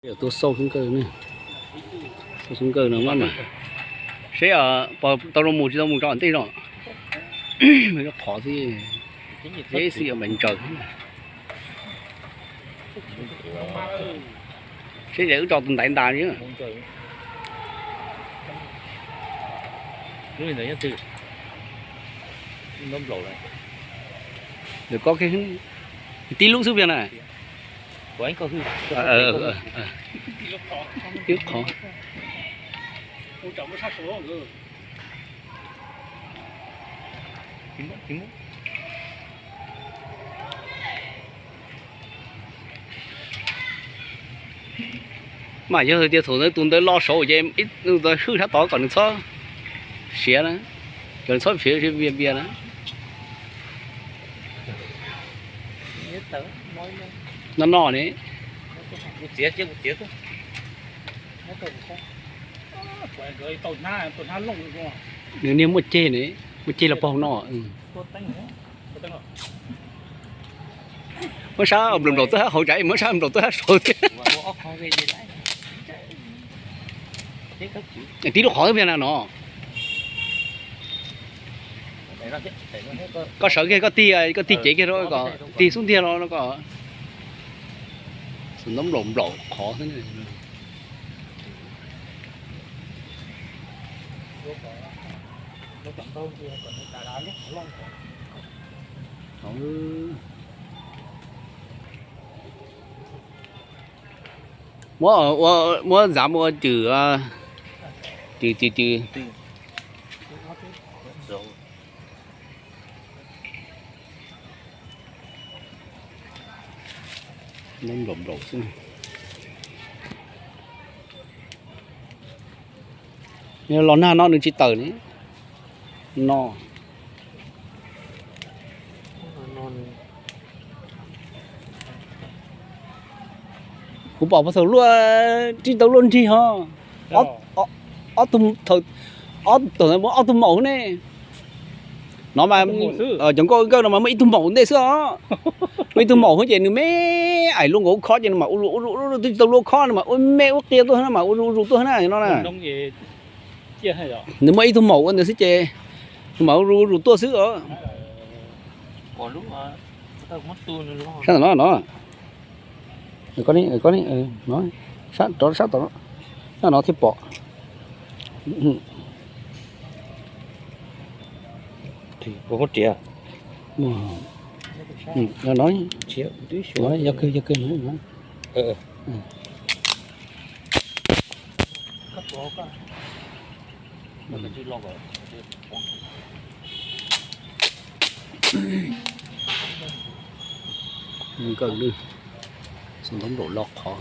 Tuaj xauj xub nkawj, xauj xub nkawj no mas, seb tau rau mus tsis tau mus tso ntej no. Qhov xwb, deb xwb yuav npaum ntsaws. Seb wb tso tus ntaiv ntas li. Lawv ko tib lub xwb pia na. Tib qhov. Mas yog hais tias thaum ntawd tus ntawd lo saud ces ib tug ntawd hwj sab tod kom nws txhob siav na, kom nws txhob siav npias npias na. No no ne. Nws niag muaj ceg ne, muaj ceg los pog no. Muab sab nplaum nplaum tuaj hab hauv tsam muab sab nplaum tuaj hab saud thiab. Tib lub qhov xwb pia na no. Koj sawv kiag koj tig, koj tig cev kiag rau kom tig xub ntiag los no koj. Xus ntaub nplaum nplaum qhov xwb. Muab, muab ntxav mus ua cwm, cwm cwm cwm. Nplaum nplaum xwb. Los nag no nws tsis tawm ne. No. Kuv pom puag thaum luaj, tsis tau luaj nrig ho. Ob, ob tug, ob tug, muaj ob tug maum ne. No mas cov nkauj nkawj no mas muaj ib tug maum ntej xwb os. Muaj ib tug maum xwb ces nws me aim luaj nkaus khob ces nws mam ua ua ua, twb tsis tau luaj khob nws mam ua me ua qia tuaj na, mam ua zus ua zus tuaj na no na. Nws muaj ib tug maum ua ntawd xwb ces nws mam ua zus ua zus tuaj xwb os. Sab tom no no. Koj, koj, no, sab tom, sab tom no thiaj pom. Ua riam. No, no, yog kawg, yog kawg no. Nkawd lwj, xus ntaub nplaum lo qhov.